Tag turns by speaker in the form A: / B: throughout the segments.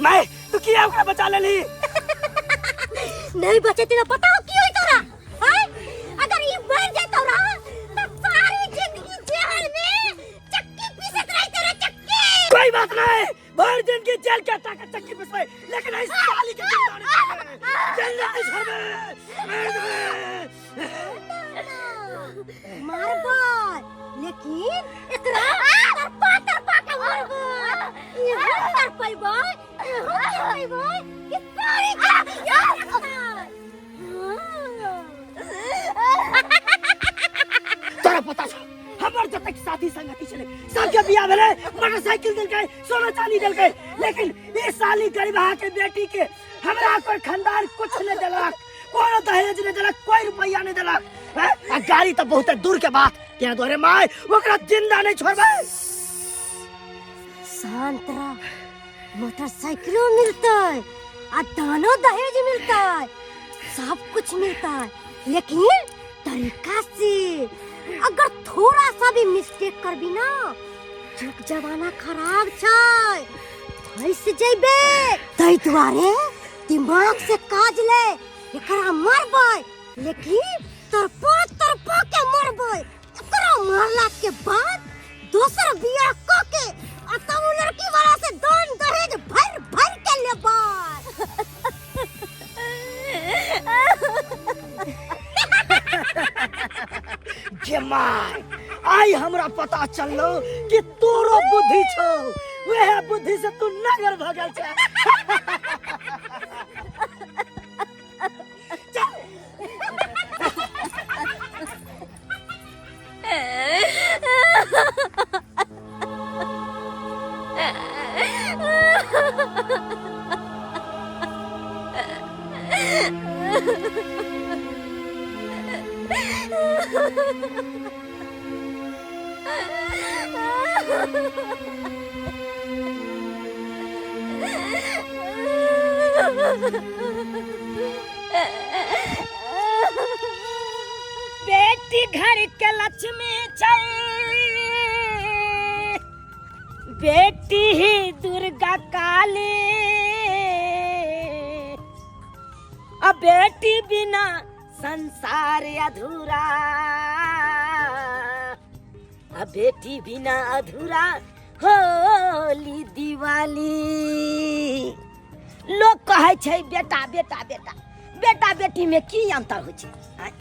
A: मैं तू किया ओकरा बचा लेली?
B: नहीं बचेती तो पता हो की होई तोरा? हैं? अगर ई मर जाए तोरा तो सारी जिंदगी जेल में चक्की पीसत रही तोरा, चक्की।
A: कोई बात नहीं, भर जिंदगी जेल के आटा के चक्की पिसवे, लेकिन इस साली के जिंदा नहीं छोड़बे, जिंदा नहीं छोड़बे।
B: मारबो, लेकिन एकरा तड़पा तड़पा के मारबो। इहो तड़पैबो, इहो तड़पैबो कि सारी जिंदगी याद रखतै।
A: तोरा पता छौ, हमर जतेक साथी संगति छलै सबके बियाह भेलै, मोटरसाइकिल देलकै, सोना चांदी देलकै, लेकिन ई साली गरीबहा के बेटी के हमरा कोई खानदान कुछ नहीं देलक, कोनो दहेज नहीं देलक, कोई रुपया नहीं देलक। हैं? आ गाड़ी तो बहुत दूर के बात, त्या दुआरे माय ओकरा जिंदा नहीं छोड़बै।
B: शांत रह, मोटरसाइकिलो मिलतै आ दानो दहेज मिलतै, सब कुछ मिलता है, लेकिन तरीका से। अगर थोड़ा सा भी मिस्टेक करबी ना, जुग जमाना खराब छै, फंस जइबे। तै दुआरे दिमाग से काज ले। एकरा मारबै, लेकिन तड़पा तड़पा के मारबै। एकरा मारला के बाद दोसर बियाह क के आ तब उ लड़की वाला से दान दहेज भर भर के लेबै।
A: गे my, आइ हमरा पता चललो कि तोरो बुद्धि छौ, वएह बुद्धि से तू नगर भऽ गेल छै। चल।
C: बेटी घर के लक्ष्मी छै, बेटी ही दुर्गा काली, अब बेटी बिना संसार अधूरा, अब बेटी बिना अधूरा होली दिवाली। लोग कहै छै बेटा बेटा बेटा, बेटा बेटी में की अंतर होइ छै? आँय?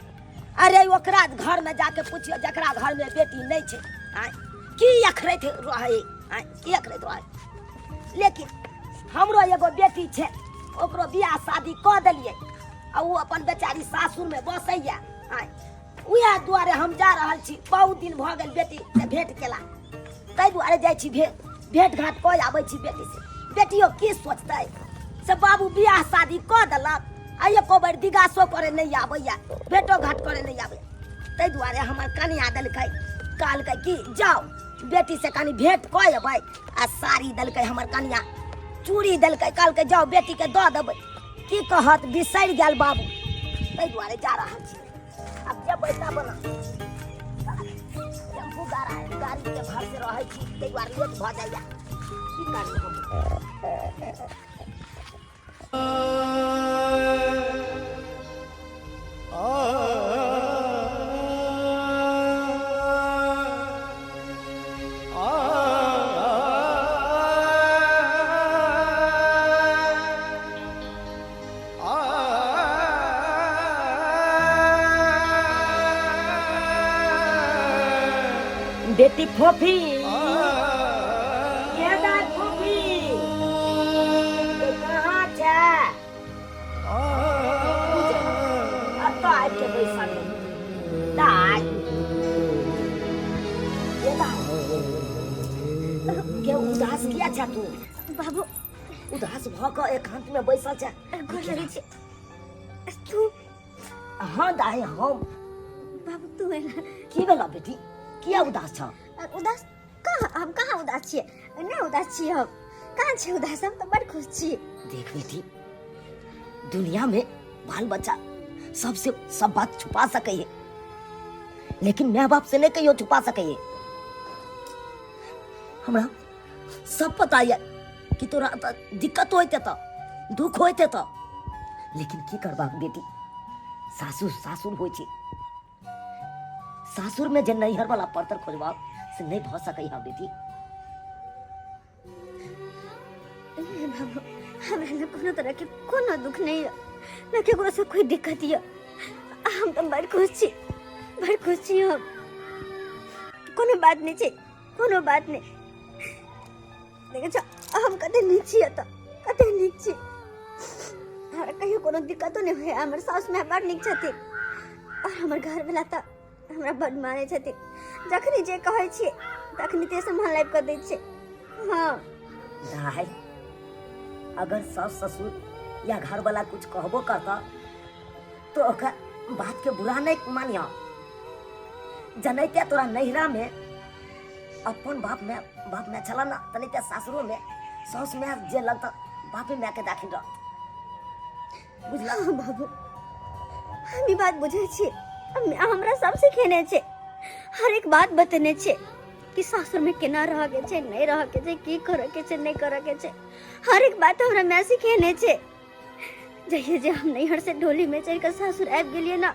C: अरे ओकरा घर में जाके पुछियो जकरा घर में बेटी नहीं छै, आँय, की अखरैत रहै, आँय, की अखरैत रहै। लेकिन हमरो एगो बेटी छै, ओकरो बियाह शादी कऽ देलियै आ ओ अपन बेचारी सासुर में बसैया। आँय, उएह दुआरे हम जा रहल छी, बहुत दिन भऽ गेल बेटी से भेंट केला, ताहि दुआरे जाइ छी, भेंट घाट कऽ आबै छी बेटी से। बेटियो की सोचतै से बाबू बियाह शादी कऽ देलक आ एको बेर दिगासो करे नहि आबैया, भेंटो घाट करे नहि आबैया। ताहि दुआरे हमर कनिया देलकै, कहलकै कि जाओ बेटी से कनि भेंट कऽ अबै, आ साड़ी देलकै हमर कनिया, चूड़ी देलकै, कहलकै जाओ बेटी के दऽ देबै। की कहत, बिसरि गेल बाबू, ताहि दुआरे जा रहल छी। अब जेबै तब ने। टेम्पू गाड़ी के भर से रहै छी, ताहि दुआरे लेट भऽ जाइया, की करी हम। बेटी फोफी, के दाय फोफी, तू कहाँ छै? एतऽ आबि के बैसल रही। दाय, के दाय, के उदास किया छै तू?
B: बाबू,
C: उदास भऽ कऽ एकांत में बैसल छै।
B: गोर लगै छी। तू?
C: हाँ दाय, हम।
B: बाबू, तू एना?
C: की भेलौ बेटी, किया उदास छौ?
B: उदास कहाँ? हम कहाँ उदास छियै? नहि उदास छियै हम। कहाँ छियै उदास? हम तऽ बड़ खुश छी।
C: देख बेटी, दुनिया में बाल बच्चा सबसे सब बात छुपा सके है, लेकिन माय बाप से नहीं कहियो छुपा सके है। हमरा सब पता है कि तोरा तऽ दिक्कत होइत हेतऽ, दुख होइत हेतऽ, लेकिन की करबाक बेटी, सासुर सासुर होइ छै। सासुर में जे नैहर वाला परतर खोजबाक से नहीं भऽ सकै है बेटी।
B: नहीं बाबू, हमरा ने कोनो तरह के कोनो दुख नहीं है, न केकरो से कोई दिक्कत है। हम तो बड़ खुश छी, बड़ खुश छी हम। कोनो बात नहीं छै, कोनो बात नहीं। देखै छौ, हम कते नीक छी एतऽ, कते नीक छी। हमरा कहियो कोनो दिक्कतो नहि होइए। हमर सासु माय बड़ नीक छथिन और हमर घरवला तऽ हमरा बड़ मानै छथिन। जखनी जे कहै छियै तखनी ते सामान लाबि कऽ दै छै। हाँ
C: दाइ, अगर सास ससुर या घरवला कुछ कहबो करता तो ओकर बात के बुरा नहीं मानिया। जनैते तोरा नैहरा में अपन बाप में बाप में छला ना, तनैते सासुरो में सास में जे लगता बापे माय के दाखिल रह, बुझला?
B: हाँ बाबू, हम ई बात बुझै छी। हमरा सब सिखेने छै, हर एक बात बतेने छै कि सासुर में केना रह के छै, नहीं रह के छै, की करे के छै, नहीं करे के छै। हर एक बात हमरा माय सिखेने छै। जहिया जे हम नैहर से डोली में चढ़ के सासुर आबि गेलियै ना,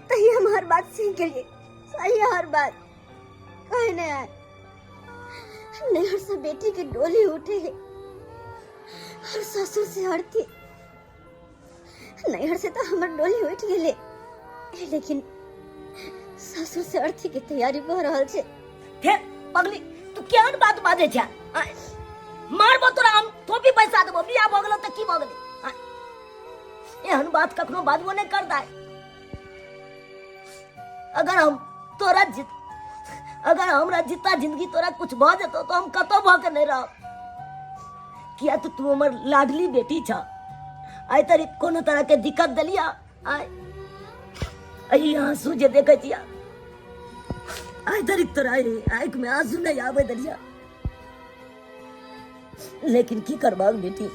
B: तहिया हम हर बात सीख गेलियै। सही हर बात कहे नहीं आए। नैहर से बेटी के डोली उठे है और ससुर से अर्थी। नैहर से तो हमर डोली उठ गेले, लेकिन ससुर से अर्थी के तैयारी भऽ रहल छै।
C: फेर पगली, तू केहन बात बाजै छै? आँय, मारबो तोरा हम, टोपी पैसा देबो। बियाह भऽ गेलो तऽ की भऽ गेलै? आँय, एहन बात कखनो बाजबो नहि कर दाय। अगर हम तोरा जित अगर हमरा जिता जिंदगी तोरा कुछ भऽ जेतौ तऽ हम कतौ भऽ के नहि रहब, किया तऽ तू हमर लाडली बेटी छ। आइ तरी कोनो तरह के दिक्कत देलिया? आइ एहि आंसू जे देखै छिया, आइ धरि तोरा आँखि में आंसू नहि आबै देलिया। लेकिन की करबाक बेटी,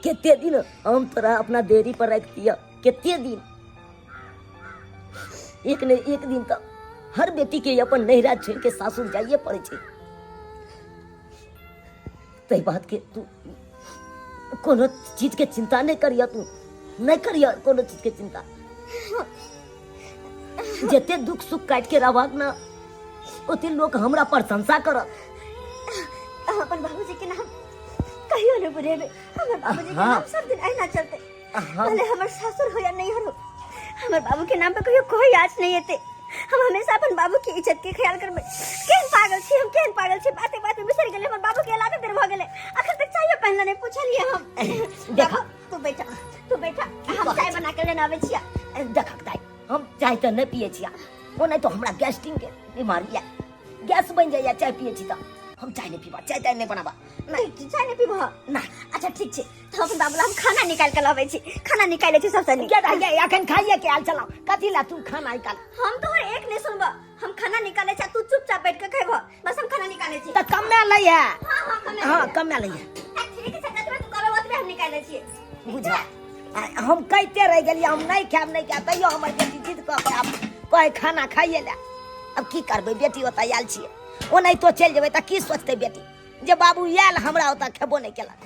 C: कते दिन हम तोरा अपना देरी पर राखि दिया, कते दिन? एक ने एक दिन तऽ हर बेटी के अपन नैहरा छोड़ि के सासुर जाइए पड़ै छै। ताहि बात के तू कोनो चीज के चिंता नहि करिय, तू नहि करिय कोनो चीज के चिंता। जते दुख सुख काटि के रहबाक ना, ओते लोक हमरा प्रशंसा करत।
B: हम अपन बाबूजी के नाम कहियो नहि बुझेबै। हमर बाबूजी के नाम सब दिन अहिना चलते। भले हमर सासुर हो या नैहर हो, हमर बाबू के नाम पर कहियो कोई आँच नहीं एते। हम हमेशा अपन बाबू के इज्जत के ख्याल करबै। केहन पागल छी हम, केहन पागल छी, बाते बात में बिसरि गेलै। हमर बाबू के अलावे देर भऽ गेलै, अखन तक चाय पहले नहीं पूछलिए हम।
C: देखा।
B: तू बैठा, तू बैठा, हम चाय बना के लेने आबै छियै।
C: देखक दाइ, हम चाय तऽ नहि पियै छियै, ओना तो हमरा गैस्ट्रिंग के बीमारी यऽ, गैस बनि जाइए चाय पियै छी तऽ। हम चाय नहि पीबा, चाय ताय नहि बनाबा।
B: नहीं, तू चाय नहीं पीबह
C: ना।
B: अच्छा ठीक छै, तऽ अपन बाबू ला हम खाना निकाल के लाबै छी, खाना निकालै छी सबसँ नीक।
C: के दाइ, अखन खाइए के आयल छलहुँ, कथी ला तू खाना निकाल?
B: हम तोहर एक नहीं सुनबह। हम खाना निकालै छी, तू चुपचाप बैठ के खैबह बस। हम खाना निकालै छी।
C: तऽ कमे लै है।
B: हाँ हाँ, कमे।
C: हाँ, कमे लै है।
B: ठीक छै, जतबे तू कहबे ओतबे हम निकालै छी।
C: बुझा, हम कहिते रहि गेलियै हम नहि खायब, नहि खायब, तैयो हमर बेटी जिद कऽ के आब कहै खाना खाइए ले। अब की करबै बेटी, ओतऽ आयल छियै, ओनाहितो चलि जेबै तऽ की सोचतै बेटी जे बाबू आयल हमरा ओतऽ खेबो नहि केलक।